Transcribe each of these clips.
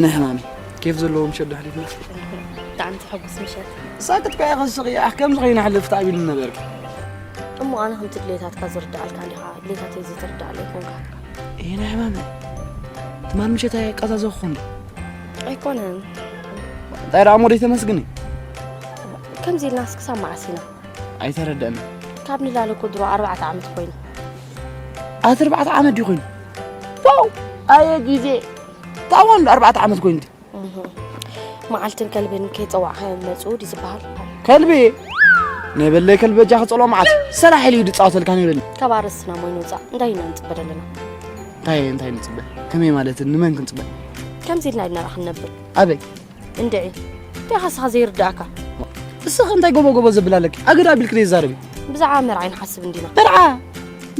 ንሕማሚ ኬፍ ዘለዎ ምሸት ዶ ኣሕሊፍና? ብጣዕሚ ተሐጉስ ምሸት። ሳክት ኮያ ከስቕ እያ። ኣሕ፣ ከምዚ ኸይኑ ኣሕልፍ ተኣቢሉ ነበርኪ። እሞ ኣነ ከምቲ ድሌታትካ ዝርድኣልካ እንዲኻ፣ ድሌታተይ ዘይትርድኣለይ ኮንካ። እየ ናይ ሕማሚ። ትማል ምሸት ኣየቃዛዘኹኹ እንዲ? ኣይኮነን። እንታይ ደኣ እሞ ደይተመስግኒ? ከምዚ ኢልናስ ክሳብ መዓስ ኢና? ኣይተረደእኒ። ካብ ንላለ እኮ ድሮ ኣርባዕተ ዓመት ኮይኑ። ኣቲ ኣርባዕተ ዓመት ድዩ ኮይኑ? ዋው! ኣየ ግዜ! ታዋን ኣርባዕተ ዓመት ኮይኑ። እህ። መዓልትን ከልብን ከይጸዋዕካዮም መጹ ድዩ ዝበሃል? ከልቢ? ናይ በለይ ከልቢ በጃ ክጸልኦ መዓልቲ። ሰራሕ ኢሉ እዩ ድጻወተልካ ናይ በለይ። ካብ ኣርእስትና ሞይኑ ውጻእ። እንታይ ኢና ንጽበ ዘለና? እንታይ፣ እንታይ ንጽበ? ከመይ ማለት? ንመን ክንጽበ? ከምዚ ኢልና ኢና ክንነብር። ኣበይ? እንድዒ። እንታይ ሓሳኻ ዘይርዳእካ? እስኻ እንታይ ጎቦ ጎቦ ዘብል ኣለኪ? ኣገዳ ኣቢልክ ዘይዛረቢ። ብዛዕባ መርዓ ይንሓስብ እንዲና። መርዓ?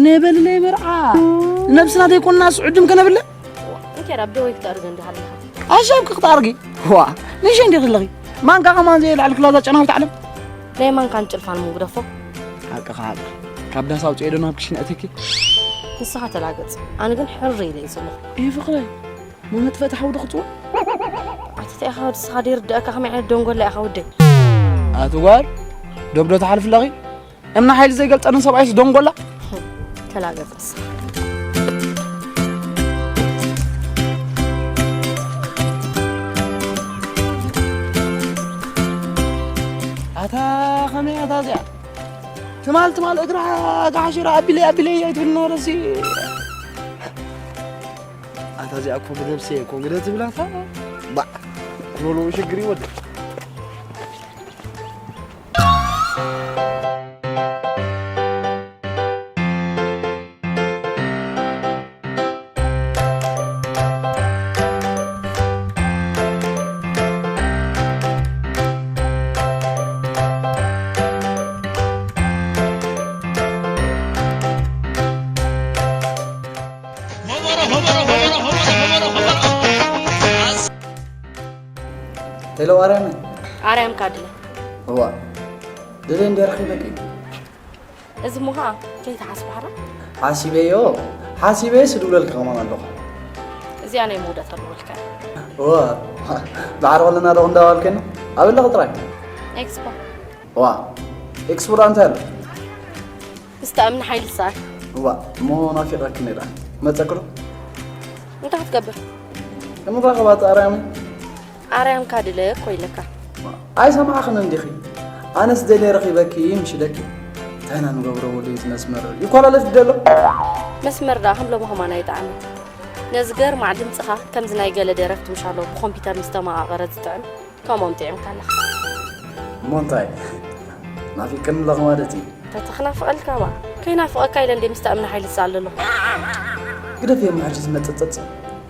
ናይ በለለይ መርዓ። ነብስና ዘይኮንና ስዑድም ከነብለ? እንታይ ራብ ደወይ ክተርገ እንዲኻ ኣለኻ? ኣሻብ ክኽታርጊ? ዋ፣ ንሽ እንዲ ክለኺ? ማንካ ከማን ዘየልዓል ክላዛ ጨናዊት ዓለም? ናይ ማንካን ጭልፋን ምንጉደፎ? ሓቅኻ፣ ሓቅኻ። ካብ ዳስ ኣውፅኤ ዶ ናብ ክሽነ እትኪ? ንስኻ ተላገጽ። ኣነ ግን ሕሪ ኢለ እየ ዘለኹ። እይ ፍቕረይ፣ መመጥፈእቲ ሓዊ ዶ ክፅወ? ኣቲ እንታይ ኢኻ ወዲ ስኻ ደይርድኣካ ከመይ ዓይነት ደንጎላ ኢኻ ወደይ? ኣቲ ጓል፣ ዶብ ዶ ትሓልፍ ኣለኺ? እምና ሓይሊ ዘይገልጸንን ሰብኣይስ ደንጎላ? ተላገጽ ንስኻ። ኣታ ከመይ ኣታ እዚኣ? ትማል ትማል እግራ ጋሓሽራ ኣቢለይ ኣቢለይ ኣይትብል ነበረሲ። ኣታ እዚኣ እኮ ብነብሰይ እኮ ግደ ትብላታ። ባዕ፣ ኩሎሎ ሽግር ይወድእ። ሄሎ፣ ኣርያም። ኣርያም ካድለ። እዋ፣ ድሌ እንዴ ረኺበኪ? እዚ ሙኻ ከይተሓስባህራ? ሓሲበዮ፣ ሓሲበ ስድውለልኪ ከማን ኣለኹ። እዚኣ ናይ መውዳእታ ንበልካ። እዋ፣ ዳዕሮ ኣለና ዶ እንዳባልከኒ? ኣብ ኣለኹ ጥራይ። ኤክስፖ። እዋ፣ ኤክስፖ ዳ እንታይ ኣሎ? ምስቲ ኣምኒ ሓይሊ ሰኣል። እዋ፣ እሞ ናፊቐኪ ነይራ። መጸክሎ? እንታይ ክትገብር? ንምራኸባት ኣርያም። ኣርያም ካድለ እኮ ኢለካ። ኣይሰማዕኽን እንዲኺ? ኣነስ ደልየ ረኺበኪ ምሽ ኢለኪ። እንታይ ኢና ንገብሮ ወደይ እዚ መስመር ይኮላለፍ ድደሎ? መስመር ደኣ ከም ሎሚ ከማን ኣይጠዓመን። ነዚ ገርማዕ ድምፅኻ ከምዚ ናይ ገለ ደረፍቲ ምሽ ኣሎ ብኮምፒውተር ምስ ተመቓቐረ ዝጥዕም። ከምኦም ጥዒምካ ኣለኻ። እሞ እንታይ? ናፊቅኒ ኣለኹ ማለት እዩ። ተተኽናፍቐልካ እባ። ከይናፍቐካ ኢለ እንደ ምስቲ ኣምኒ ሓይሊ ዝሰኣል ዘለኹ። ግደፍ እየ፣ ሕጂ ዝመጸጸጽ።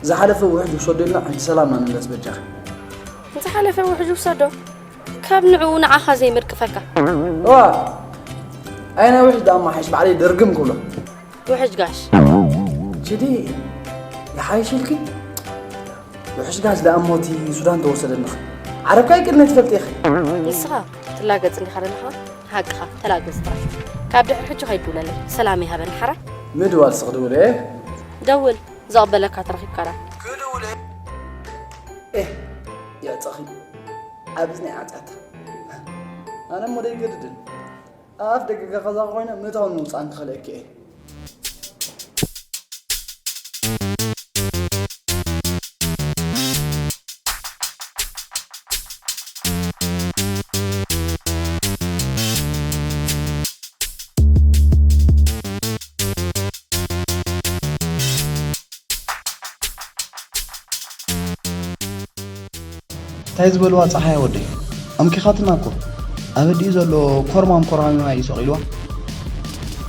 ዝሓለፈ ውሕጅ ውሰዶ ኢልና ሕጂ ሰላምና ንመለስ በጃኺ። ዝሓለፈ ውሕጅ ውሰዶ። ካብ ንዕኡ ንዓኻ ዘይመድቅፈካ። እዋ፣ ኣይ ናይ ውሕጅ ደኣ እሞ ሓይሽ ባዕለይ ደርግም ክብሎ። ውሕጅ ጋሽ። ችዲ፣ ይሓይሽልኪ? ውሕጅ ጋሽ ደኣ እሞ እቲ ሱዳን ተወሰደልኺ። ዓረብካ ይቅድመ ትፈልጢ ኢኺ። ንስኻ ትላገጽ እንዲኻ ዘለኻ? ሓቅኻ፣ ተላገጽ ጥራይ። ካብ ድሕሪ ሕጂ ከይድውለለይ። ሰላም ይሃበኒ ሓራ። ምድዋል ስኽ ድውለ። ደውል፣ ዘቕበለካ ተረኺብካ ዳ። ክድውለ። ኤህ፣ የዕጸኺ። ኣብ እዝኒ ዓጻት። ኣነ እሞ ደይገድድን። ኣፍ ደገ ገዛ ኮይነ ምእታውን ምውጻእን ክኸልአኪ እየ። እንታይ ዝበልዋ ጸሓያ ወደይ? ኣምኪኻትና እኮ። ኣብ ኣዲኡ ዘሎ ኮርማም ኮራሚማ እዩ ሰቒልዋ።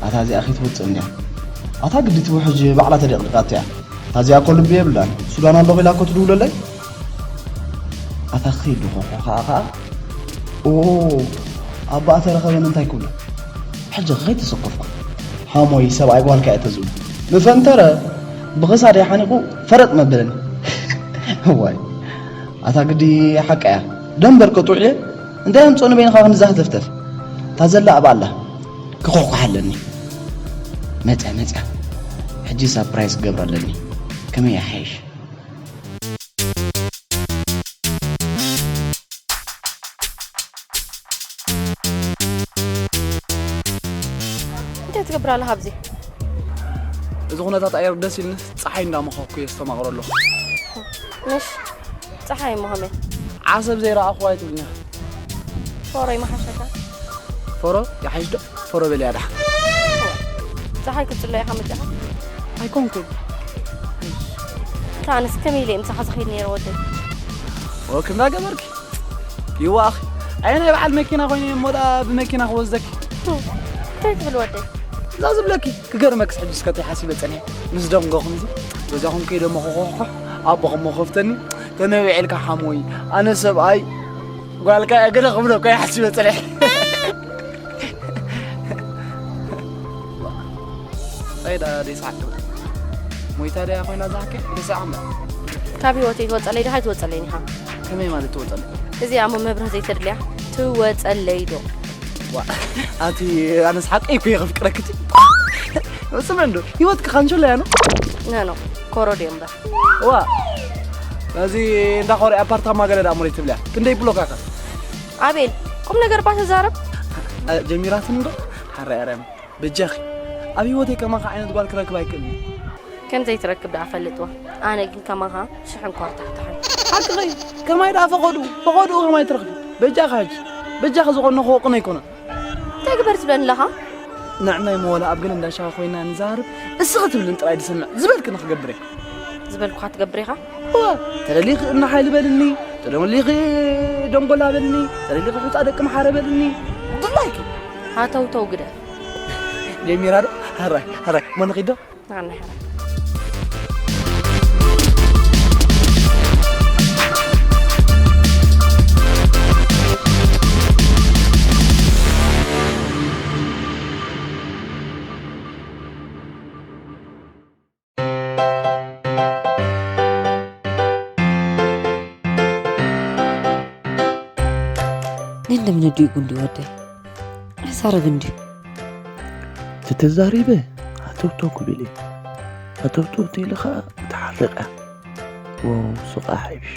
ኣታ እዚኣ ከይትወጽእ እንድያ። ኣታ ግዲ ትውሕጅ ባዕላ ተደቕዲቓቶ እያ። ኣታ እዚኣ እኮ ልቢ የብላን። ሱዳን ኣለኹ ኢላ እኮ ትድውለለይ። ኣታ ኺድ ኾኾ ኸኣ ኸኣ። ኦ፣ ኣባኣ ተረኸበን እንታይ ክብሎ? ሕጂ ኸይተሰከፍኩ። ሓሞይ ሰብኣይ ጓልካ እየ ተዝብሉ። ምፈንተረ ብኽሳደይ ሓኒቑ ፈረጥ መበለኒ። እዋይ፣ ኣታ ግዲ ሓቃ እያ። ደንበር ከጥውዕ እየ። እንታይ ኣምጾ ንበይንኻ ክንዛ ህተፍተፍ? እታ ዘላ ኣብኣ ኣላ። ክኹሕኩሓ ኣለኒ። መጽያ፣ መጽያ። ሕጂ ሳፕራይዝ ክገብራ ኣለኒ። ከመይ ይሓይሽ? ትገብር ኣለኻ ኣብዚ? እዚ ኩነታት ኣየር ደስ ኢልኒ፣ ፀሓይ እንዳመኸኩ እየ ዝተማቕሮ ኣለኹ። ምሽ ፀሓይ እሞ ከመይ? ዓሰብ ዘይረኣኹ ኣይትብልኒ። ፎሮ ይመሓሸካ። ፎሮ ይሓይሽ ዶ? ፎሮ በልያ ደሓን። ፀሓይ ክትፅሎ ኢኻ መፂኻ? ኣይኮንኩን። እታ ኣነስ ከመይ ኢለ እየ ምሳኻ ዝኸይድ ነይረ ወደይ? ወክ እንዳገበርኪ ይዋኽ። ኣየ ናይ በዓል መኪና ኮይነ እሞ ደኣ ብመኪና ክወስደኪ። እንታይ ትብል ወደይ? እዛ ዝብለኪ ክገርመክስ ሕጂ እስከ እንታይ ሓሲበ ጸኒሐ ምስ ደንጎኹም እዚ በዚኹም ከይደ መኾኾኾ ኣቦኹም መኸፍተኒ ተነቢዐልካ ሓሞይ ኣነ ሰብኣይ ጓልካ እየ ገለ ክብሎ እኮ እየ ሓሲበ ጸኒሐ። እንታይ ደኣ ደይሰሓቅ ትብል? ሞይታ ደያ ኮይና እዛ ሓቀይ? ደይሰሓቕ እምበር። ካብ ህይወተይ ትወጸለይ ዶ ኣይትወጸለይን ኢኻ? ከመይ ማለት ትወጸለይ? እዚኣ እሞ መብርህ ዘይተድልያ ትወጸለይ ዶ? ዋ፣ ኣቲ ኣነስ ሓቀይ እኮ እየ ከፍቅረኪ እቲ። ስምዕ እንዶ፣ ህይወትኪ ካንቸሎ እያ ነው? ኖ፣ ኖ፣ ኮረዶ እዮ እምበር። ዋ፣ እዚ እንዳ ኾሪ ኣፓርታማ ገለ ደኣ ሞሪት ትብልያ። ክንደይ ብሎካካ? ኣቤል፣ ቁም ነገር እባ ተዛረብ። ጀሚራትኒ እንዶ? ሓራይ ኣርያም። በጃኺ፣ ኣብ ህይወተይ ከማኻ ዓይነት ጓል ክረክብ ኣይክእልን እየ። ከም ዘይትረክብ ደኣ ፈልጥዋ። ኣነ ግን ከማኻ ሽሕን ኳርታሕታሕን። ሓቅኺ፣ ከማይ ደኣ ፈቐድኡ፣ ፈቐድኡ ከማይ ትረኽቢ። በጃኻ ሕጂ፣ በጃኺ ዝቐነኹ ወቕነ ኣይኮነን። እንታይ ግበር ትብለኒ ኣለኻ? ንዕናይ መወላ ኣብ ገለ እንዳ ሻሂ ኮይና ንዛርብ፣ እስኺ ትብልን ጥራይ ዝሰምዕ፣ ዝበልኪ ንኽገብር እየ። ዝበልኩኻ ትገብር ኢኻ? እወ፣ ተደሊኺ እምኒ ሓይሊ በልኒ፣ ተደሊኺ ደንጎላ በልኒ፣ ተደሊኺ ሑጻ ደቂ መሓረ በልኒ። ድላይኪ። ሃተውተው ግደፍ። ጀሚራ ዶ? ሃራይ፣ ሃራይ፣ እሞ ንኺድ ዶ? ንዓና ሓራ። ነንደምነ ድዩ ጉንዲ ወደይ? ኣይዛረብን ድዩ? ተተዛሪበ ሃተውተው ክብል እየ። ሃተውተው ተኢለ ኸኣ ትሓርቕ እያ። ዋው፣ ስቓ ሓይሽ።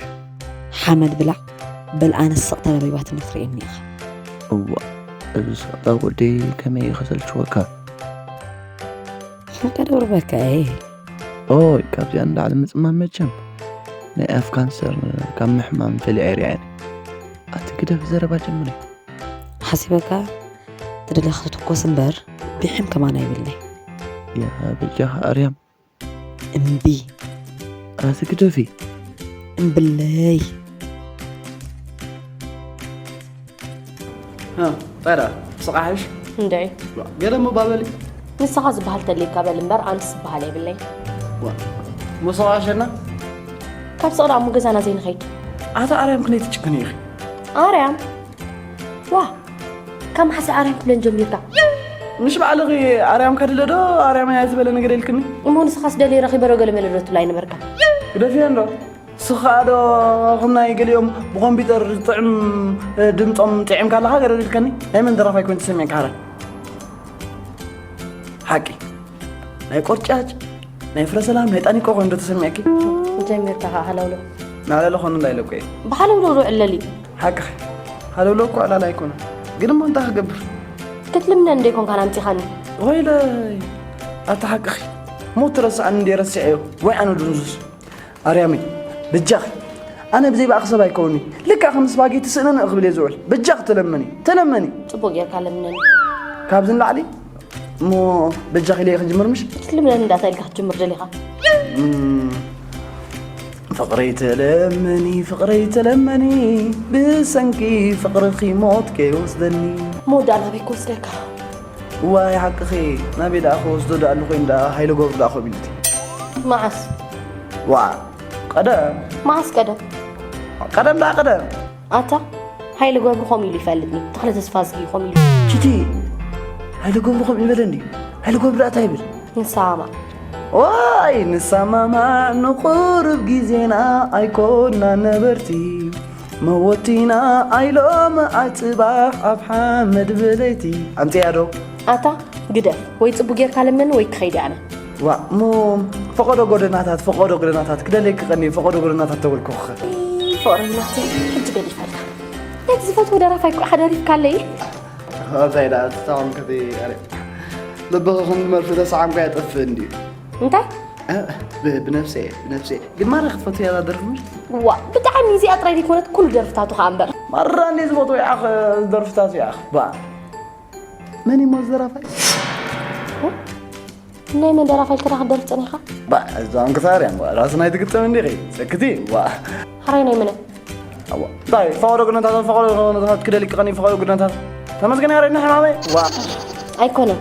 ሓመድ ብላዕ፣ በል ኣነ ስቕ ተደሪባትኒ ክትርእየኒ ኢኻ። እዋእ፣ እዚ ስቕታ ወደይ ከመይ እዩ ከሰልችወካ? ከደርበካ እየ። ኦይ፣ ካብዚኣ ንላዕሊ ምጽማም መቸም ናይ ኣፍ ካንሰር ካብ ምሕማም ፈሊዐ ኣይርኣየን። ኣቲ ግደፍ ዘረባ ጀምሪ። ሓሲበካ ትደለኻ ትትኮስ እምበር ቢሕም ከማን ኣይብልኒ። ያ በጃኻ ኣርያም። እምቢ። ኣቲ ግደፊ። እምብለይ። እ፣ ጸዳ፣ ስቓ ሓይሽ? እንድዒ። ገለ እሞ ባበሊ። ንስኻ ዝበሃል ተልየካ በል እምበር ኣንስ ዝበሃል የብለይ። ዋ፣ እሞ ስቓ ኣሸና? ካብ ስቕ ደኣ እሞ ገዛና ዘይንኸይድ። ኣታ ኣርያም ክንደይ ትጭክኒ ኢኺ? ኣርያም? ዋ፣ ካብ መሓሰ ኣርያም ክብለን ጀሚርካ? ምሽ ባዕልኺ ኣርያም ከድለ ዶ ኣርያም እያ ዝበለ ነገር የልክኒ? እሞ ንስኻስ ደልየ ረኺበ ዶ ገለ መለ ዶ ትብላ ኣይነበርካ? ግደፍዮ እንዶ። ንስኻ ዶ ከም ናይ ገሊኦም ብኮምፒውተር ዝጥዕም፣ እ፣ ድምጾም ጥዒምካ ኣለኻ ገለ ኢልከኒ? ናይ መን ደራፋይ ኮይኑ ተሰሚዕካ ሓራይ? ሓቂ። ናይ ቆርጫጭ፣ ናይ ፍረ ሰላም፣ ናይ ጣኒቆ ኮይኑ ዶ ተሰሚዕኪ? ጀሚርካ ኸዓ ሃለውለው። ናለለ ኾኑ እንዳይለኩ እየ። ብሃለውለው ዶ ዕለል እዩ? ሓቅኺ። ሃለውለው እኮ ዕላል ኣይኮነን። ግን እሞ እንታይ ክገብር? ክትልምነኒ ዶ ኣይኮንካን ኣምጺኻኒ? ወይለይ። ኣታ ሓቅኺ። ሞት ትረስዓኒ እንዴ ረሲዐዮ። ወይ ኣነ ድንዙዝ። ኣርያመይ፣ በጃኺ፣ ኣነ ብዘይ ብኣኺ ሰብ ኣይከውንኒ። ልክዕ ከም ስፓጌቲ ስእንንእ ክብል እየ ዝውዕል። በጃኺ ተለመኒ፣ ተለመኒ። ጽቡቕ ጌርካ ለምነኒ። ካብዚ ንላዕሊ እሞ በጃኺ ኢለ እየ ክጅምር ምሽ? ትልምነኒ እንዳታ ኢልካ ክትጅምር ደሊኻ? እም፣ ፍቕረይ ተለመኒ፣ ፍቕረይ ተለመኒ፣ ብሰንኪ ፍቕርኺ ሞት ከይወስደኒ። ሞት ደኣ ናበይ ክወስደካ? ዋይ ሓቅኺ፣ ናበይ ደኣ ክወስዶ ደኣ ኣለኹ ደኣ ሃይለ ገብሩ ደኣ ኮቢሉቲ። መዓስ? ዋ፣ ቀደም። መዓስ ቀደም? ቀደም ደኣ ቀደም። ኣታ፣ ሃይለ ገብሩ ከምኡ ኢሉ ይፈልጥኒ። ተኽለ ተስፋዝጊ ከምኡ ኢሉ። ቺቲ፣ ሃይለ ገብሩ ከምኡ ይበለኒ። ሃይለ ገብሩ ደኣ እንታይ ይብል? ንሰማማዕ። ዋይ፣ ንሰማማዕ ንቁሩብ ግዜና ኣይኮንና ነበርቲ። መወቲና ኣይሎም ኣጽባሕ ኣብ ሓመድ ብለይቲ። ኣምጽያ ዶ? ኣታ፣ ግደፍ። ወይ ጽቡቅ ጌርካ ለመኒ ወይ ክኸይድ ኣነ። ዋ፣ እሞ ፈቐዶ ጎደናታት፣ ፈቐዶ ጎደናታት፣ ክደለይ ክቐኒ፣ ፈቐዶ ጎደናታት ተበልኩ ክኸ። ፍቕረይ ናተይ፣ ሕጂ ገዲፈልካ። ነቲ ዝፈትዎ ደራፋይ እኮ ሓደሪፍካለይ። እንታይ ደኣ፣ ተታወም ከቲ፣ ኣረ። ልብኺ ክንዲ መርፍእ ተሰዓምካ የጥፍእ እንድዩ። እንታይ እ፣ ብ- ብነፍሰ እየ ብነፍሰ እየ። ግን ማራ ክትፈትያ እዛ ደርፊ ምሽ ዋ ብጣዕሚ እዚኣ ጥራይ ዘይኮነት ኩሉ ደርፍታቱ ከዓ እምበር ማራ እንዲ ዝፈትዎ ይኣኽ ደርፍታት ይኣኽ ባ መን እሞ ዝደራፋይ ናይ መን ደራፋይ ኢልካ ዳኣ ክትደርፍ ጸኒኻ ባ እዛን ክሳር እያ ራስ ናይ ትግጥም እንዲኺ ሰክቲ ዋ ሓራይ ናይ መነ ኣዋ እንታይ ፈቐዶ ግነታት ፈቐዶ ግነታት ክደሊክ ቀኒ ፈቐዶ ግነታት ተመስገን ያረኒ ሕማመይ ዋ ኣይኮነን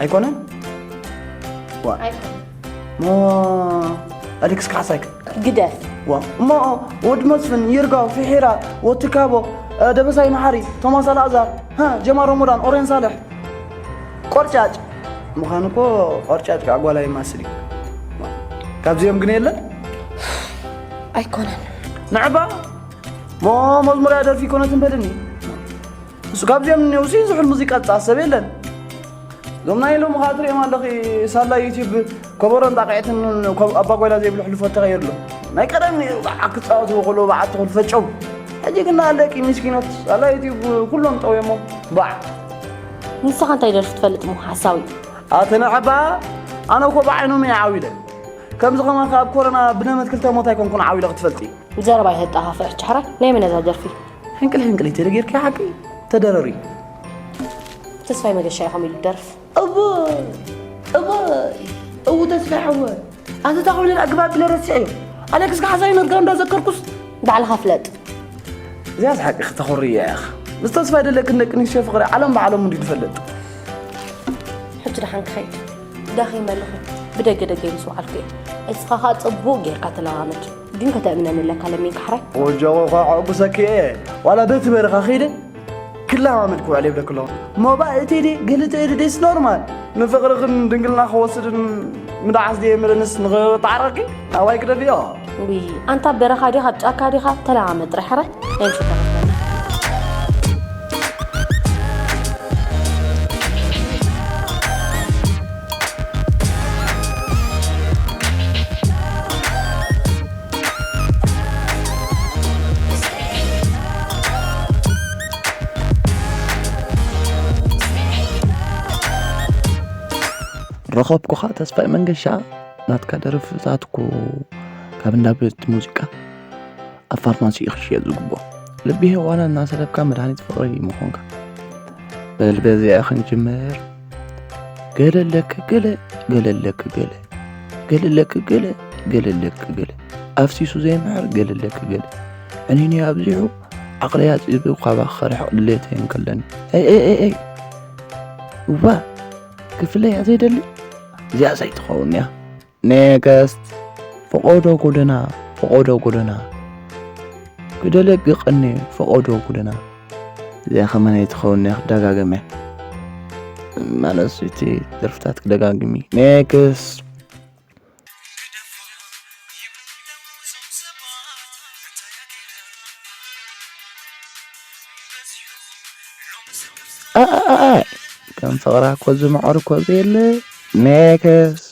ኣይኮነን ኣይኮነን ሞ ኣሌክስ ካሕሳይክ ግደፍ ዋ እሞ ወዲ መስፍን ይርጋው ፍሒራ ወቲ ካቦ እ፣ ደበሳይ መሓሪ ቶማስ ኣልኣዛር ሃ፣ ጀማል ረሞዳን ኦሬን ሳልሕ ቆርጫጭ ምዃኑ እኮ ቆርጫጭ ከዓ ጓል ኣይማስል እዩ ካብዚኦም ግን የለን ኣይኮነን ንዕባ ሞ መዝሙር እያ ደርፊ ይኮነት እንበልኒ እሱ ካብዚኦም እኒውሲ ዝሑል ሙዚቃ ዝፃሰብ የለን ዞም ናይ ሎሚ ከዓ ትሪኦም ኣለኺ ሳላ ዩቲብ ከበሮን ጣቕዕትን ኣባ ጓይላ ዘይብሉ ሕልፎ ተቐይርሎ ናይ ቀደም ነይሩ በዓ ክፃወትዎ ከለዉ በዓ ትኹል ፈጨው ሕጂ ግን ኣለቂ ሚስኪኖት ሳላ ዩቲብ ኩሎም ጠውየሞ ባዕ ንስኻ እንታይ ደርፊ ትፈልጥ ሞ ሓሳዊ ኣተ ንዓባ ኣነ እኮ ብዓይኖም እየ ዓው ኢለ ከምዚ ከማኻ ኣብ ኮረና ብነመት ክልተ ሞት ኣይኮንኩን ዓው ኢለ ክትፈልጢ ዘረባ ይተጣፋፍዕ ጭሕራይ ናይ መን እዛ ደርፊ ሕንቅል ሕንቅል ተደጊርኪ ሓቂ ተደረሪ ተስፋይ መገሻ ኢኹም ኢሉ ደርፍ እወ እወ እው ተስፋ ሓወ ኣዚ ታኾነ ኣግባብ ብለ ረሲዐ ኣሌክስ ካሕሳይ ነርጋ እንዳዘከርኩስ ባዕልኻ ፍለጥ እዚኣ ዝሓቂ ክተኹሪ እያ ኢኻ ምስ ተስፋ ደለክን ደቂ ኣንስትዮ ፍቕሪ ዓለም ብዓለሙ እንዲ ዝፈልጥ ሕጂ ደሓን ክኸይድ ዳኺመ ኣለኹ ብደገ ደገ ምስ ወዓልኩ እየ እስኻ ኸዓ ጽቡቕ ጌርካ ተለማመድ ግን ከተእምነኒ ኣለካ ለሚን ካሕራይ ወጀቑ ኸዓ ዕጉሰኪ እየ ዋላ በቲ በረኻ ኸይደ ክለማመድ ክውዕል የብለክ ኣለኹ ሞባ እቲ ዲ ግልቲ ኢድ ዲስ ኖርማል ንፍቕርኽን ድንግልና ክወስድን ምድዓስ ድየ ምርንስ ንኽጣዕረኪ ኣዋይ ግደፍዮ ውይ ኣንታ በረኻ ዲኻ ኣብ ጫካ ዲኻ ተለማመድ ጥራሕ ሕራይ ናይ ምሸት ተረኽበና ረኸብኩኻ ተስፋይ መንገሻ ናትካ ደርፍታት እኮ ካብ እንዳ ቤት ሙዚቃ ኣብ ፋርማሲ እዩ ክሽየጥ ዝግብኦ። ልቢ ሄዋና እናሰለብካ መድሃኒት ፍቕሪ ምኾንካ። በል በዚኣ ክንጅምር። ገለለክ ገለ ገለለክ ገለ ገለለክ ገለ ገለለክ ገለ ኣፍሲሱ ዘይምሕር ገለለክ ገለ ዕኒኒ ኣብዚሑ ዓቕለይ ኣፅቢቡ ካባኻ ክርሕቕ ድሌት የንከለኒ። ኤይ ኤይ ኤይ ኤይ እዋ ክፍለያ ዘይደሊ እዚኣ ዘይትኸውን እያ። ኔክስት ፈቐዶ ጎደና ፈቐዶ ጎደና ክደለግቐኒ ፈቐዶ ጎደና እዚኣ ከመነይ ትኸውን እያ ክደጋገመ ማለት እቲ ደርፍታት ክደጋግሚ ኔክስት ኣኣኣኣ ከም ፍቕራ እኮ ዝምዕር እኮ ዘየለ ኔክስ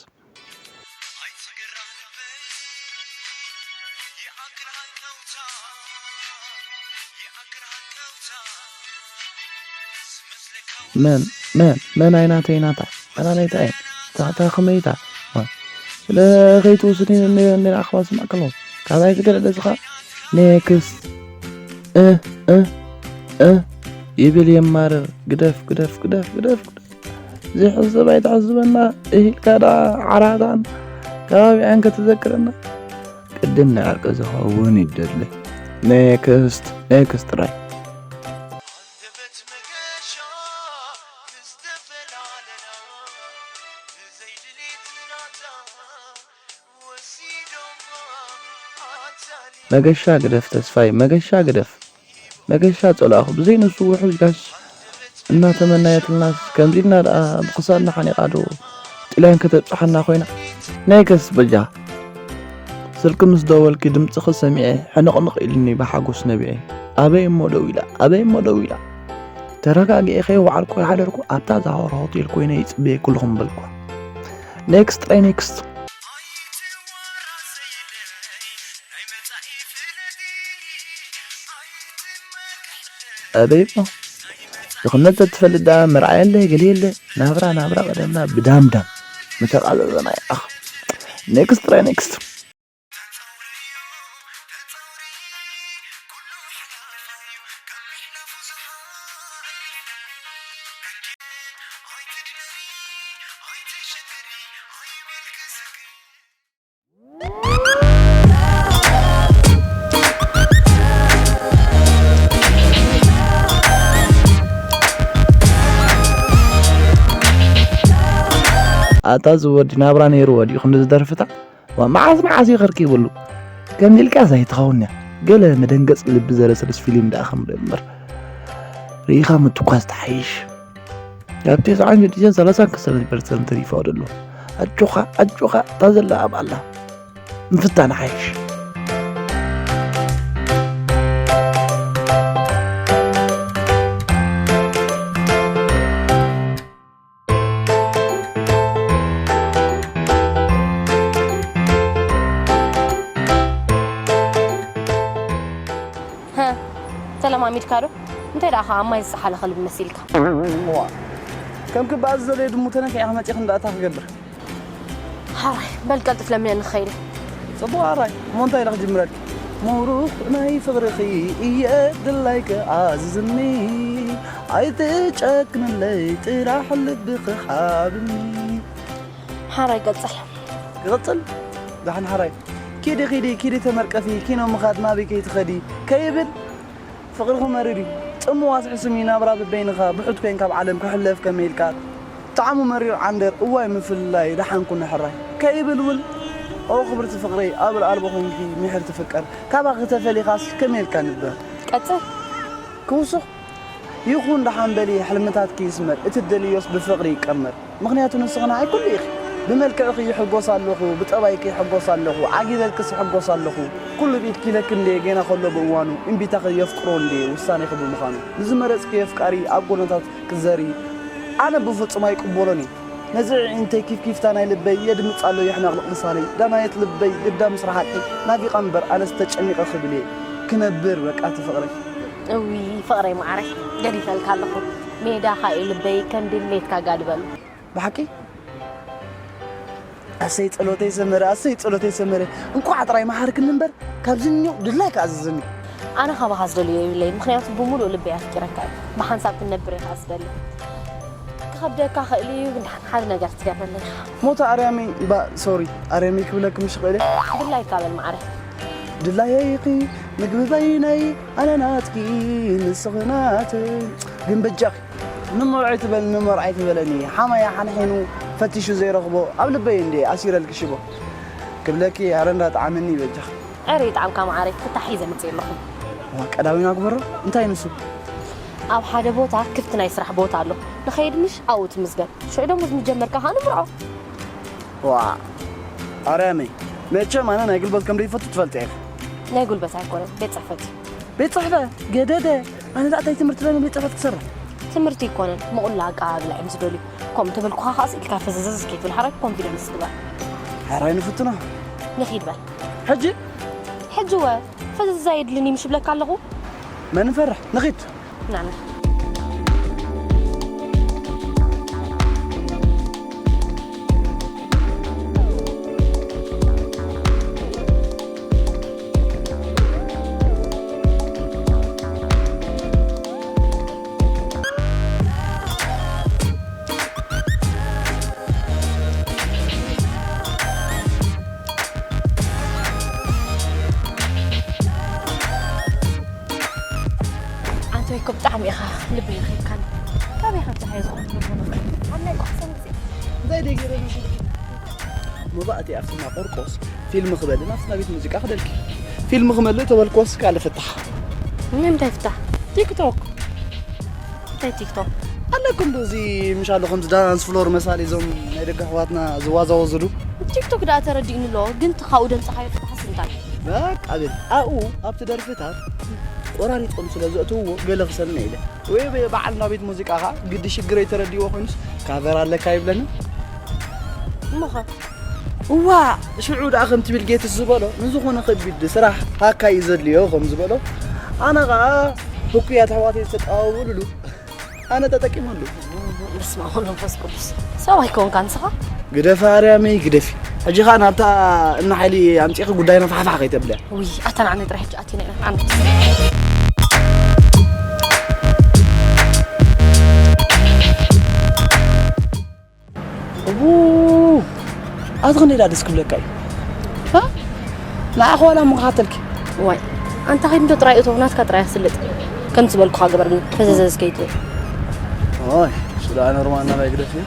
መን መን መን ኣይናተይ ናታ ኣናነይታ እየ ታታ ከመይታ ስለ ከይትውስድኒ እንደ ኣኽባ ስማዕ ከለዉ ካባይ ዝገለለ ዝኻ ኔክስ እ እ እ ይብል የማርር ግደፍ ግደፍ ግደፍ ግደፍ ዝሕዝብ ኣይትሕዝበና ኢልካ ደኣ ዓራታን ከባቢኣን ክትዘክረና ቅድም ንዕርቂ ዝኸውን ይደሊ ኔክስት ኔክስት ጥራይ መገሻ ግደፍ ተስፋይ መገሻ ግደፍ መገሻ ጸላእኹ ብዘይ ንሱ ውሑጅ ጋሽ እናተመናየትልናስ ከምዚ ኢልና ደኣ ብኽሳድና ሓኒቓ ዶ ጥልያን ከተብጽሓና ኮይና ናይ ከስ በጃ ስልኪ ምስ ደወልኪ ድምጽኺ ሰሚዐ ሕንቕንቕ ኢሉኒ ብሓጎስ ነቢዐ ኣበይ እሞ ደው ኢላ ኣበይ እሞ ደው ኢላ ተረጋጊዐ ከይወዓልኩ ይሓደርኩ ኣብታ ዛሆር ሆቴል ኮይነ ይጽበየኪ ኣለኹ ምበልኳ ኔክስት ጥራይ ኔክስት ኣበይ እሞ ድኽነት ዘትፈልጥ ደኣ መርዓ የለ፣ ገለ የለ። ናብራ፣ ናብራ ቀደምና ብዳምዳም። ምተቃለሎና ይኣኽ። ኔክስት ጥራይ ኔክስት። ኣታ እዚ ወዲ ናብራ ነይርዎ ድዩ ክንዲ ዝደርፍታ? ዋ፣ መዓስ መዓስ እዩ ከርኪብሉ? ከምዚ ኢልካስ ኣይትኸውን እያ። ገለ መደንገጽ ልቢ ዘረስርስ ፊልም ደኣ ከም ዶ እምበር። ርኢኻ ምትኳስ ትሓይሽ። ኣብ ተስዓን ሽዱሽተን ሰላሳን ክልተን ፐርሰንት ይፈቕድ ኣሎ። ኣጆኻ፣ ኣጆኻ፣ እታ ዘላ ኣብ ኣላ። ምፍታን ሓይሽ። ሃ፣ ተለማሚድካ ዶ? እንታይ ደኣ ኸዓ ማይ ዝጸሓለ ከልቢ መሲልካ? እዋ፣ ከም ክበኣዝ ዘደየ ድሙ ተነኪዐ ክመጺ ክንዳእታ ክገብር። ሓራይ፣ በል ቀልጥፍ ለምነ ንኸይድ። ጽቡቕ ሓራይ፣ እሞ እንታይ ኢለ ክጅምረልኪ? ምሩኽ ናይ ፍቕርኺ እየ ድላይከ ኣዝዝኒ፣ ኣይትጨክንለይ ጥራሕ ልብኺ ሃብኒ። ሓራይ ቀጽል። ክቕጽል? ዳሕን ሓራይ፣ ኪዲ ኪዲ ኪዲ ተመርቀፊ፣ ኪኖ ምኻድ ናበይ ከይትኸዲ ከይብል ፍቕርኺ መሪር እዩ። ጽምዋ ስሕስም እዩ ናብራ ብበይንኻ ብሑት ኮይንካ ኣብ ዓለም ክሕለፍ ከመይ ኢልካ ጣዕሙ መሪር ዓንደር እዋይ ምፍልላይ ደሓን ኩነ ሕራይ ከይብል እውን ኦ ክብርቲ ፍቕረይ ኣብ ኣልቦ ኮይንኪ ምሕርቲ ፍቀር ካባኺ ተፈሊኻስ ከመይ ኢልካ ንበር ቀጽል። ክውስኽ ይኹን ደሓን በሊ ሕልምታትኪ ይስመር እቲ ደልዮስ ብፍቕሪ ይቀመር። ምኽንያቱ ንስኺ ንዓይ ኩሉ ኢኺ። ብመልክዕኺ ይሕጎስ ኣለኹ፣ ብጠባይኪ ይሕጎስ ኣለኹ፣ ዓጊበልክስ ይሕጎስ ኣለኹ። ኩሉ ብኢድኪ ኢለኪ እንድየ ገና ከሎ ብእዋኑ እምቢታኺ የፍቅሮ እንድየ ውሳኔኺ ብምዃኑ። ንዝመረጽክዮ ኣፍቃሪ ኣብ ጎደናታት ክትዘሪ ኣነ ብፍጹም ኣይቅበሎን እየ። ነዚ ኣዒንተይ ኪፍኪፍታ ናይ ልበይ የድምጽ ኣሎ የሕናቕልቕ ልሳነይ። ዳናየት ልበይ ግዳ ምስ ረሓቂ ናፊቓ እምበር ኣነስ ተጨኒቐ ክብል እየ ክነብር በቃ እቲ ፍቕረይ። እውይ ፍቕረይ መዓረይ ገዲፈልካ ኣለኹ። ሜዳኻ እዩ ልበይ ከም ድሌትካ ጋልበሉ። ብሓቂ ኣሰይ ጸሎተይ ሰመረ፣ ኣሰይ ጸሎተይ ሰመረ። እንኳዕ ጥራይ መሓርክኒ እምበር፣ ካብዚ እኒኦ ድላይካ ኣዝዝኒ። ኣነ ካባኻ ዝደልዮ የብለይ፣ ምኽንያቱ ብምሉእ ልበይ ኣፍቂረካ እየ። ብሓንሳብ ክንነብር እየ ከዓ ዝደሊ። ክኸብደካ ኽእል እዩ፣ ግን ደሓን ሓደ ነገር ትገብረለይ ኢኻ። ሞታ ኣርያመይ፣ ባ፣ ሶሪ፣ ኣርያመይ ክብለኪ ምሽ ኽእል እየ? ድላይካ በል መዓረይ። ድላየይ ኢኺ፣ ምግቢ በይነይ፣ ኣነ ናትኪ፣ ንስኺ ናተይ። ግን በጃኺ፣ ንመርዑ ትበል ንመርዓይ ትበለኒ ሓማያ ሓንሒኑ ፈቲሹ ዘይረኽቦ ኣብ ልበይ እንዴ ኣሲረልኪ ሽቦ ክብለኪ ዕረ እንዳጠዓመኒ በጃኺ። ዕረ ይጥዓምካ መዓረይ ፍታሕ ሒዘ መፅእ ኣለኹ። ዋ ቀዳዊና ግበሮ እንታይ ንሱ? ኣብ ሓደ ቦታ ክፍቲ ናይ ስራሕ ቦታ ኣሎ ንኸይድ ምሽ ኣብኡ ትምዝገብ ሽዑ ደሞዝ ምጀመርካ ኸዓ ንምርዖ። ዋ ኣርያመይ መቸም ኣነ ናይ ጉልበት ከም ዘይፈቱ ትፈልጢ ኢኺ። ናይ ጉልበት ኣይኮነን ቤት ፅሕፈት እዩ። ቤት ጽሕፈት ገደደ ኣነ ዳኣ እንታይ ትምህርቲ ለኒ ቤት ጽሕፈት ክሰርሕ። ትምህርቲ ይኮነን ምቑላ ኣቀባብላ እዮም ዝደልዩ። ከምኡ ተበልኩኻ ከኣ ስኢልካ ፈዘዘዝ ከይትብል ሓራይ ኮንፊደንስ ግበር። ሓራይ ንፍትኖ። ንኺድ በል። ሕጂ? ሕጂ ወ ፈዘዝ ኣየድልን እዩ ምሽ ብለካ ኣለኹ። መን ንፈርሕ ንኺድ። ናና። ኣንተ እኮ ብጣዕሚ ኢኻ ልቢ ነኺብካኒ። ካበይ ከም ፀሓይ ዝኾነ ልቦና ኣብ ናይ ቋሕሰን ግዜ እንታይ ደይ ገይረ መባእቲ ኣብቲ ማቆርቆስ ፊልም ክበልን ኣብቲ ቤት ሙዚቃ ክደልኪ ፊልም ክመልእ ተበልኮስ ካልእ ፍታሕ ንምንታይ ፍታሕ ቲክቶክ እንታይ ቲክቶክ ኣለኩም ዶ እዚ ምሽ ኣሎ ከምዚ ዳንስ ፍሎር መሳሊ እዞም ናይ ደቂ ኣሕዋትና ዝዋዛወዙሉ ቲክቶክ ደኣ ተረዲእኒ ኣሎ ግን እቲ ካብኡ ደምፅኻዮ ፍታሕስ እንታይ በቃ በል ኣብኡ ኣብቲ ደርፍታት ቆራሪጦም ስለ ዘእትውዎ ገለ ክሰምዕ ኢለ ወይ በ- በዓል ናብ ቤት ሙዚቃ ኸዓ ግዲ ሽግረይ ተረዲእዎ ኮይኑስ ካቨር ኣለካ ይብለኒ እሞ ኸ እዋ ሽዑ ደኣ ከምቲ ቢል ጌትስ ዝበሎ ንዝኾነ ከቢድ ስራሕ ሃካ እዩ ዘድልዮ ከም ዝበሎ ኣነ ኸዓ ህኩያት ኣሕዋተይ ዝተቃወሙሉ ኣነ ተጠቂመሉ። በስመ ኣብ ወወልድ ወመንፈስ ቅዱስ። ሰብ ኣይኮንካ ንስኻ። ግደፊ ኣርያመይ ግደፊ። ሕጂ ኸኣ ናብታ እና ሓይሊ ኣምጺእኺ ጉዳይና ፋሕፋሕ ከይተብልያ። ውይ ኣታ ንዓኒ ጥራሕ ሕጂ ኣቲና ኢና ዓመት። እቡ ኣቲ ክንደይ ደስ ክብለካ እዩ። ንዓኻ ዋላ እሞ ክሓተልኪ። ዋይ ኣንታ ኸይድ እንዶ ጥራይ እቶ ናትካ ጥራይ ኣስልጥ። ከም ዝበልኩኻ ግበር ግን ፈዘዘዝ ከይትብል። ኦይ እሱ ደኣ ኖርማል ናባይ ግደፍ እዩ።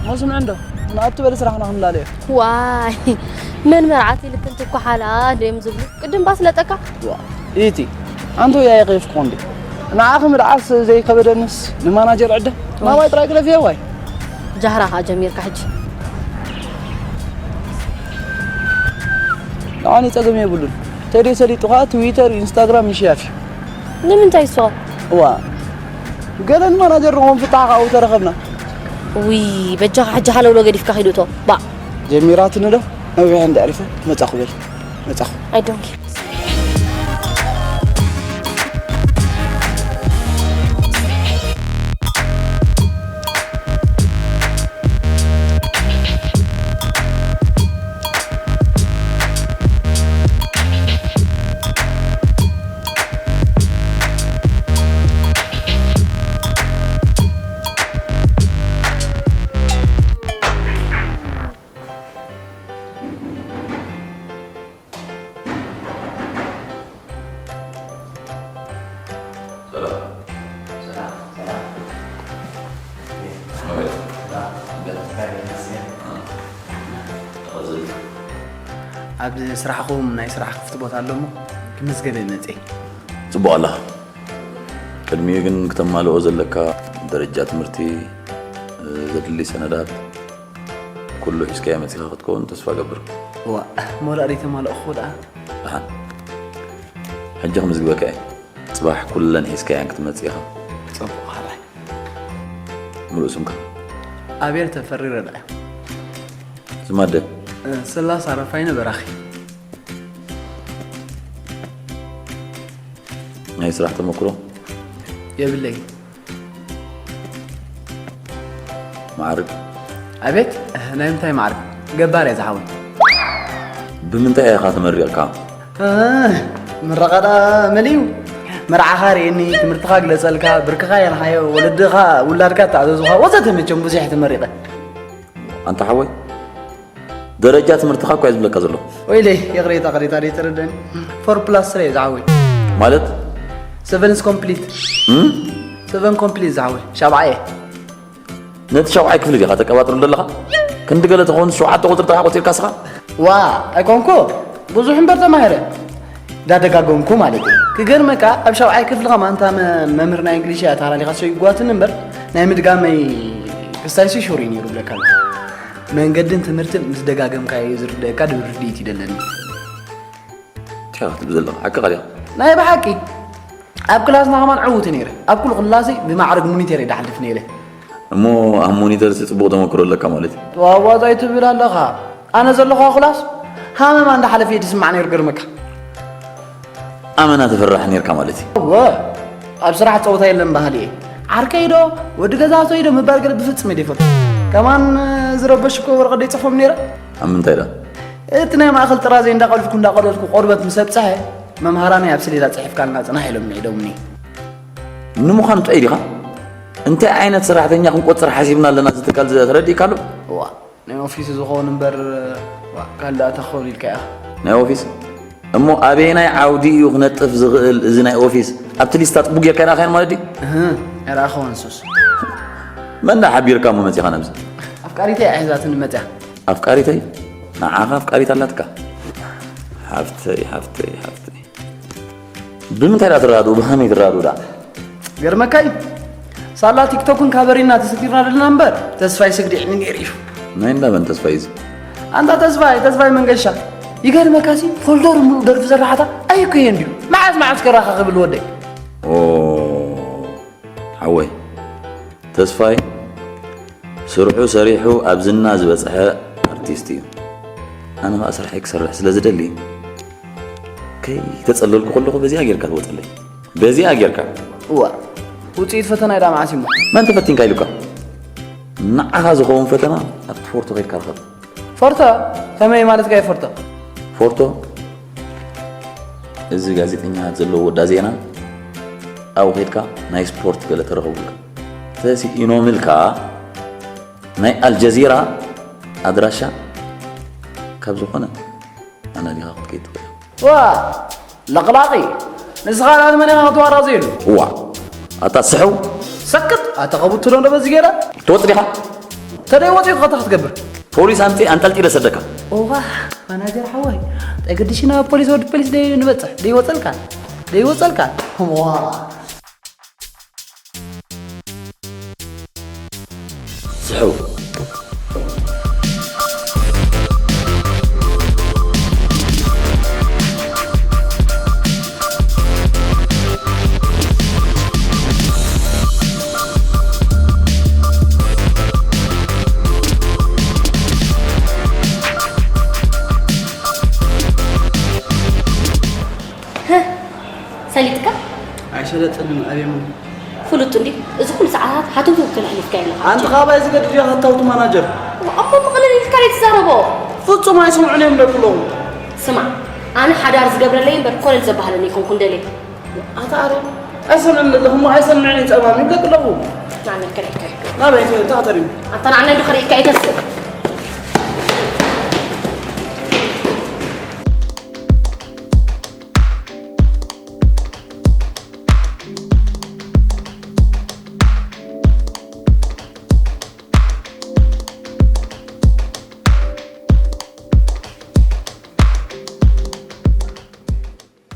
ሞ ስምዒ እንዶ ንኣቱ በሊ ስራሕና ክንላለዮ። ዋይ መን መርዓት ኢልክን ትኳሓላ ድዮም ዝብሉ ቅድም ባስለጠካ። ዋ ኢቲ ኣንቶ ያየ ኸይፍኩ እንዲ ንዓኺ ምድዓስ ዘይከበደንስ ንማናጀር ዕደ ናባይ ጥራይ ግደፍ እየ ዋይ። ጃህራ ኸኣ ጀሚርካ ሕጂ። ንዓኒ ጸገም የብሉን። ተድዮ ሰሊጡ ኸኣ ትዊተር፣ ኢንስታግራም ይሽያፍ እዩ። ንምንታይ እሱ? እዋ ገለ ንማናጀር ንኾን ፍታሕ ካብኡ ተረኸብና። ውይ በጃኻ ሕጂ ሃለውሎ ገዲፍካ ኺድ እቶ ባእ። ጀሚራትኒ ዶ ነዊሕ እንዲ ኣዕሪፈ መጻኹ በል መጻኹ። I don't care። ኣብ ስራሕኹም ናይ ስራሕ ክፍቲ ቦታ ኣሎ እሞ ክምዝገበ መፅየ። ፅቡቕ ኣለኻ። ቅድሚኡ ግን ክተማልኦ ዘለካ ደረጃ ትምህርቲ፣ ዘድሊ ሰነዳት፣ ኩሉ ሒዝካዮ መጺኻ ክትከውን ተስፋ እገብር። እዋእ፣ እሞ ደኣ ደይተማላእኩ ደኣ። ደሓን። ሕጂ ክምዝግበካ እየ። ጽባሕ ኩለን ሒዝካየን ክትመጽእ ኢኻ። ጽቡቕ፣ ሕራይ። ምሉእ ስምካ? ኣቤል ተፈሪ ረዳኢ። ስም ኣደ? ስላስ ኣረፋይነ በራኺ። ናይ ስራሕ ተመክሮ? የብለይን። ማዕርግ? ኣቤት፣ ናይ ምንታይ ማዕርግ? ገባር እየ ዝሓወይ። ብምንታይ ኢኻ ተመሪቕካ? ምረቓ ደኣ መሊኡ። መርዓኻ ርእየኒ፣ ትምህርትኻ ግለጸልካ፣ ብርክኻ የንሓዮ፣ ወለድኻ ውላድካ ተኣዘዙኻ ወዘተ መቸም ብዙሕ እየ ተመሪቐ። ኣንታ ሓወይ ደረጃ ትምህርትኻ እኳ እዩ ዝብለካ ዘሎ። ወይለይ ይቕሬታ ቅሬታ ደይ ተረደኒ። ፎር ፕላስ ስረ እዩ ዝሓወይ። ማለት ሰቨንስ ኮምፕሊት። ሰቨን ኮምፕሊት ዝሓወይ ሻብዓየ። ነቲ ሻብዓይ ክፍሊ ዲኻ ተቀባጥር ዘለኻ? ክንዲ ገለ ተኾን ሸውዓተ ቁፅሪ ጥራሕ ቆፂርካ ስኻ? ዋ ኣይኮንኩ ብዙሕ እምበር ተማሂረ። ዳደጋገምኩ ማለት እዩ። ክገርመካ ኣብ ሻብዓይ ክፍሊ ከማን እታ መምህር ናይ እንግሊሽ እያ ተሃላሊኻ ሰው ይጓትኒ እምበር ናይ ምድጋመይ ክስታይሲ ሹር እዩ ነይሩ ብለካ ኣለኹ። መንገድን ትምህርትን ምስ ደጋገምካዮ እዩ ዝርደአካ ድብል ርድኢት እዩ ደለኒ። እንታይ ክትብል ዘለኻ ሓቅኻ ድያ? ናይ ብሓቂ ኣብ ክላስና ከማን ዕውቲ ነይረ። ኣብ ኩሉ ክላሰይ ብማዕርግ ሙኒተር እየ ድሓልፍ ነይረ። እሞ ኣብ ሞኒተርሲ ጽቡቕ ተመክሮ ኣለካ ማለት እዩ። ዋዋዛይ ትብል ኣለኻ። ኣነ ዘለኹ ኣብ ክላስ ሃመማ እንዳሓለፈ እየ ድስማዕ ነይሩ ገርመካ። ኣመና ትፍራሕ ነይርካ ማለት እዩ። እወ ኣብ ስራሕ ጸወታ የለን ባህሊ እየ። ዓርከይ ዶ ወዲ ገዛእተይ ዶ ምባል ገለ ብፍጽም እየ ደይፈቱ። ከማን ዝረበሽኮ ወረቐት ደይጽሕፎም ነይረ። ኣብ ምንታይ ዳ? እቲ ናይ ማእኸል ጥራዘይ እንዳቐልፍኩ እንዳቐለልኩ ቆርበት ምስ ኣብጽሐ መምሃራነይ ኣብ ሰሌዳ ጽሒፍካልና ጽናሕ ኢሎም ምዒዶምኒ። ንምዃኑ ጥዑይ ዲኻ? እንታይ ዓይነት ሰራሕተኛ ክንቆጽር ሓሲብና ኣለና እዚ ትካል እዚ ተረዲእካ ኣሎ? እዋ ናይ ኦፊስ ዝኸውን እምበር ዋ ካልእ ኣታ ክኸውን ኢልካ ኢኻ። ናይ ኦፊስ? እሞ ኣበየናይ ዓውዲ እዩ ክነጥፍ ዝኽእል እዚ ናይ ኦፊስ? ኣብቲ ሊስታ ጥቡቕ ጌርካ ኣይረኣኻዮን ማለት ድዩ? እህ ኣይረኣኽዎን ንሱስ። መን ደኣ ሓቢርካ እሞ መጺኻ ናብዚ? ኣፍቃሪተይ እያ ሒዛትኒ መጺኣ። ኣፍቃሪተይ? ንዓኻ ኣፍቃሪት ኣላትካ? ሓፍተይ ሓፍተይ ሓፍተይ። ብምንታይ ደኣ ትረዳድኡ? ብኸመይ ትረዳድኡ ደኣ? ገርመካ እዩ። ሳላ ቲክቶክን ካበሬና ተሰቲርና ዘለና እምበር ተስፋይ ስግዲዕኒ ነይሩ እዩ። ናይ እንዳ መን ተስፋይ እዚ? ኣንታ ተስፋይ፣ ተስፋይ መንገሻ። ይገርመካ ሲ ፎልደሩ ምሉእ ደርፊ ዘራሓታ ኣይኮየን ድዩ? መዓስ መዓስ ከራኻኽብል ወደይ? ኦ ሓወይ ተስፋይ ስርሑ ሰሪሑ ኣብ ዝና ዝበጽሐ ኣርቲስት እዩ። ኣነ ኸኣ ስርሐይ ክሰርሕ ስለ ዝደሊ ከይተጸለልኩ ከለኹ በዚኣ ጌርካ ትወጸለይ። በዚኣ ጌርካ። እዋ ውፅኢት ፈተና ኢዳ መዓስ እሞ? መን ተፈቲንካ ኢሉካ? ንዓኻ ዝኸውን ፈተና ኣብቲ ፎርቶ ከይድካ ርኸብ። ፎርቶ? ከመይ ማለትካ እዩ ፎርቶ? ፎርቶ፣ እዚ ጋዜጠኛታት ዘለዎ ወዳ ዜና፣ ኣብኡ ከይድካ ናይ ስፖርት ገለ ተረኸቡልካ። ተሲኢኖምልካ ናይ ኣልጀዚራ ኣድራሻ ካብ ዝኾነ ኣናዲኻ ክትከይድ ትኽእል። ዋ፣ ለቕላቒ። ንስኻ ናት መን ኢኻ ክትዋራዘየሉ? እዋ፣ ኣታ ስሕው። ሰክት፣ ኣታ ኸቡት ትሎ ዶ በዚ ገይረ? ትወጽእ ዲኻ? ተደይ ወጺኡ ኸታ ክትገብር? ፖሊስ ኣምጺ ኣንጠልጢለ ሰደካ። እዋ፣ ማናጀር ሓወይ፣ ጠግድሽና ፖሊስ ወዲ ፖሊስ ደይ ንበጽሕ፣ ደይ ወጸልካ፣ ደይ ወጸልካ። ዋ። ስሕው። ሰሊጥካ? ኣይሰለጥንን፣ ኣቤሞ። ፍሉጥ እንዲ፣ እዚ ኩሉ ሰዓታት ሃተውተው ክትብል ኣሕሊፍካዮ ኣለኻ። ኣንቲ ካባይ ዝገድድ ኢኻ ሃታውቲ ማናጀር። እሞ ብቐለል ኢልካ ዶ ትዛረቦ? ፍጹም ኣይሰምዑን እዮም ደቂ ኣለዉ። ስማዕ፣ ኣነ ሓዳር ዝገብረለይ እምበር ኮለል ዘባህለኒ ኣይኮንኩን ደልየ። ኣታ ኣረ፣ ኣይሰምዕን ዘለኹ እሞ ኣይሰምዕን እዩ ጸማም ይብለክ ኣለኹ። ንዓና ከርእየካ እዩ። ናበይ ተ-፣ ተኣተር እዩ? ኣታ ንዓና እንዶ ከርእየካ እዩ ተስእ።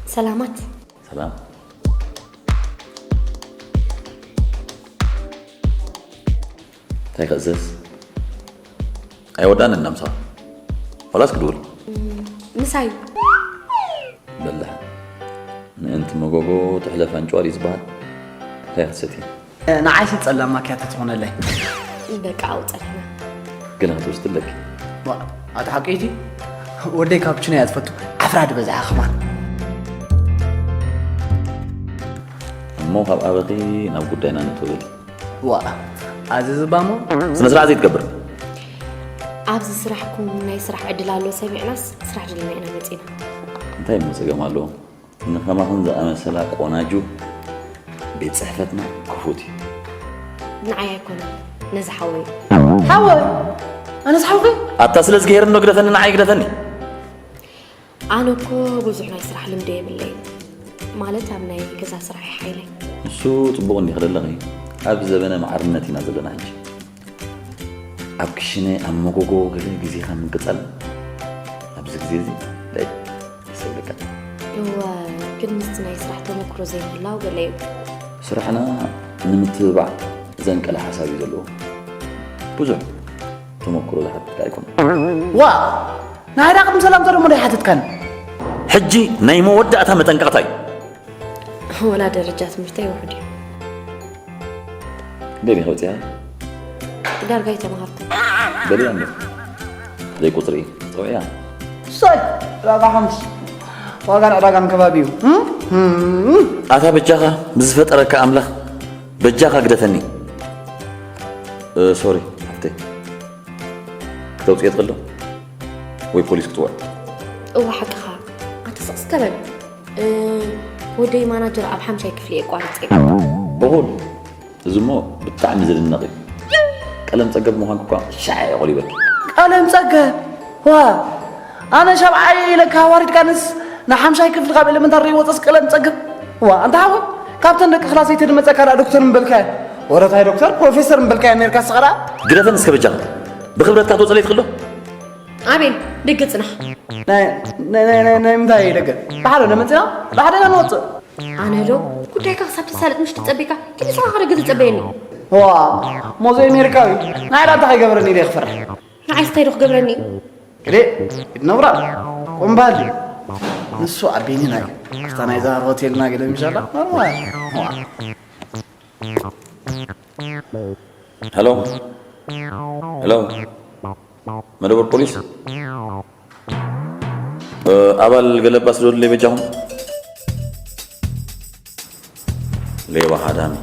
ሰላማት። ሰላም። እንታይ ክእዘዝ? ኣይወዳንን ናምሳ። ዋላስ ክድውል? ምሳይ። በላሕ። ምእንቲ መጎጎ ትሕለፍ ኣንጭዋ ድዩ ዝበሃል? እንታይ ክትሰትይ? ንዓይሲ ጸላም ማኪያቶ ትኾነለይ። በቃ ኣውጸልና። ገለ ክትወስድለኪ። ዋ፣ ኣታ ሓቀይቲ? ወደይ ካፕቹኖ እያ ትፈቱ። ዓፍራ ድበዝሓ ከማን። እሞ ካብ ኣበኺ ናብ ጉዳይና ንእቶ በሊ። ዋ፣ ኣዚ ዝባሞ? ስነ ስርዓት ዘይትገብር። ኣብዚ ስራሕኩም ናይ ስራሕ ዕድል ኣሎ ሰሚዕናስ ስራሕ ደሊና ኢና መጺና። እንታይ እሞ ጸገም ኣለዎ? ንኸማኹም ዝኣመሰላ ቆናጁ ቤት ጽሕፈትና ክፉት እዩ። ንዓይ ኣይኮነን፣ ነዚ ሓወይ። ሓወይ? ኣነስ ሓውኺ? ኣታ ስለ ዝገሄርኒ ዶ ግደፈኒ፣ ንዓይ ግደፈኒ። ኣነ እኮ ብዙሕ ናይ ስራሕ ልምዲ የብለይን። ማለት ኣብ ናይ ገዛ ስራሕ ይሓይለይ። ንሱ ጽቡቕ እንዲኺ ደለኺ። ኣብ ዘበነ ማዕርነት ኢና ዘለና ሕጂ። ኣብ ክሽነ፣ ኣብ መጎጎ ገለ ግዜኻ ምቅጻል ኣብዚ ግዜ እዚ ደይ ደስ ይብለካ። እወ፣ ግን ምስቲ ናይ ስራሕ ተመክሮ ዘይምህላው ገለ እዩ። ስራሕና ንምትብባዕ ዘንቀለ ሓሳብ እዩ ዘለዎ። ብዙሕ ተመክሮ ዝሓትት ኣይኮነን። ዋ! ናይ ዳግም ሰላምታ ደሞ ዶ ይሓትትካኒ? ሕጂ ናይ መወዳእታ መጠንቀቕታ እዩ። ወላ ደረጃ ትምህርተይ ውሑድ እዩ። ክንደይ ዲኺ ኣውጺኣ? ዳርጋ ኣይተማሃርኩ። በሊ ኣንዶ። ዘይቁጽሪ፣ ጸውዕያ። ሰይ! ዕዳጋ ሓሙስ። ዋጋን ዕዳጋን ከባቢ እዩ። እም? እም? ኣታ በጃኻ፣ ብዝፈጠረካ ኣምላኽ፣ በጃኻ ግደፈኒ። እ፣ ሶሪ፣ ሓፍተይ። ክተውጽኦ ትኽእል ዶ? ወይ ፖሊስ ክትውዕ? እወ፣ ሓቅኻ። ኣንተ ስቕ እስከ በል። እ፣ ወደይ ማናጀር ኣብ ሓምሻይ ክፍሊ የቋርጽ እየ። እኹል። እዚ እሞ ብጣዕሚ ዝድነቕ እዩ። ቀለም ጸገብ ምዃንኪ እኳ ሻዕ እየ ቆሊበኪ። ቀለም ጸገብ? ዋ፣ ኣነ ሻብዓይ ኢለካ ኣዋሪድካንስ ንሓምሻይ ክፍሊ ካብ ኤለመንታሪ ወጸስ ቀለም ጸገብ? ዋ፣ ኣንታ ሓወይ፣ ካብተን ደቂ ክላሰይ ተድመጸካ ደኣ ዶክተር ምበልካዮ። ወረታይ ዶክተር፣ ፕሮፌሰር ምበልካዮ ነርካ ስኻ ደኣ። ግደፈን እስከ በጃኻ። ብኽብረትካ ትወጽእ ለይትኽእል ዶ? ኣቤል፣ ደገ ጽናሕ። ናይ፣ ናይ፣ ናይ፣ ናይ፣ ናይ ምንታይ ደገ? ብሓደ ነመጽና፣ ብሓደ ኢና ንወጽእ። ኣነ ዶ ጉዳይካ ክሳብ ተሳልጥ ምሽ ትጸቢካ? ኪዲ ንስኻ ከ ደገ ትጸበየኒ? ዋ፣ ሞዘይ ኣሜሪካዊ፣ ናይ ላንታ ከይገበረኒ ኢለ ክፈርሕ። ንዓይስ እንታይ ዶ ክገብረኒ እዩ? ግዴ፣ ኢድ ነውራ፣ ቆምባል። ንሱ ኣቤኒ ናይ፣ ክስታ ናይ ዛሃር ሆቴልና ገለ ምሻላ፣ ኖርማል። ዋ። ሄሎ። ሄሎ። መደበር ፖሊስ? እ፣ ኣባል ገለባ ስደዱለይ በጃኹም። ሌባ ሃዳሚ።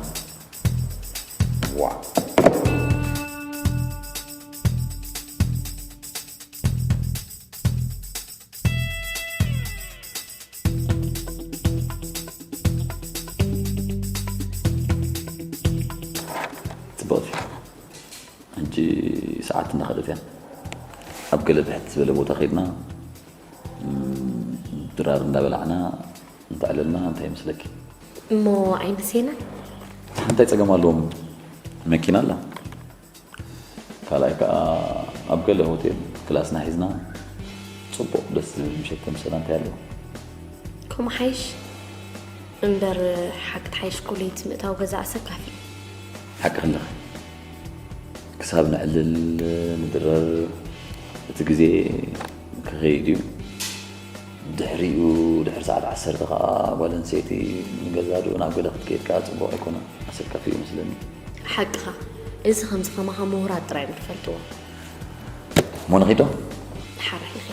ዋ። ጽቡቕ። ሕጂ ሰዓት እናኸደት እያ። ኣብ ገለ ብሕት ዝበለ ቦታ ከይድና፣ እም፣ ድራር እንዳበላዕና እንተዕለልና እንታይ ይመስለኪ? እሞ ኣይምሴና? እንታይ ጸገም ኣለዎም? መኪና ኣላ። ካልኣይ ከኣ ኣብ ገለ ሆቴል ክላስና ሒዝና ጽቡቕ ደስ ዝብል ምሸት ከምሰና እንታይ ኣለዎ? ከምኡ ሓይሽ እምበር፣ ሓቂ ትሓይሽ እኮ ለይቲ ምእታው ገዛ ኣሰካፊ። ሓቂ ክለኺ። ክሳብ ነዕልል፣ ንድረር፣ እቲ ግዜ ክኸይድ እዩ። ድሕሪኡ፣ ድሕሪ ሰዓት ዓሰርተ ከኣ ጓል ኣንስተይቲ ንገዛእ ደኡ ናብ ገለ ክትከይድ ከኣ ጽቡቕ ኣይኮነን። ኣሰካፊ እዩ መስለኒ። ሓቅኻ። እዚ ከምዚ ከማኻ ምሁራት ጥራይ እዮም ዝፈልጥዎ። እሞ ንኺዶ? ሓራይ ንኺድ።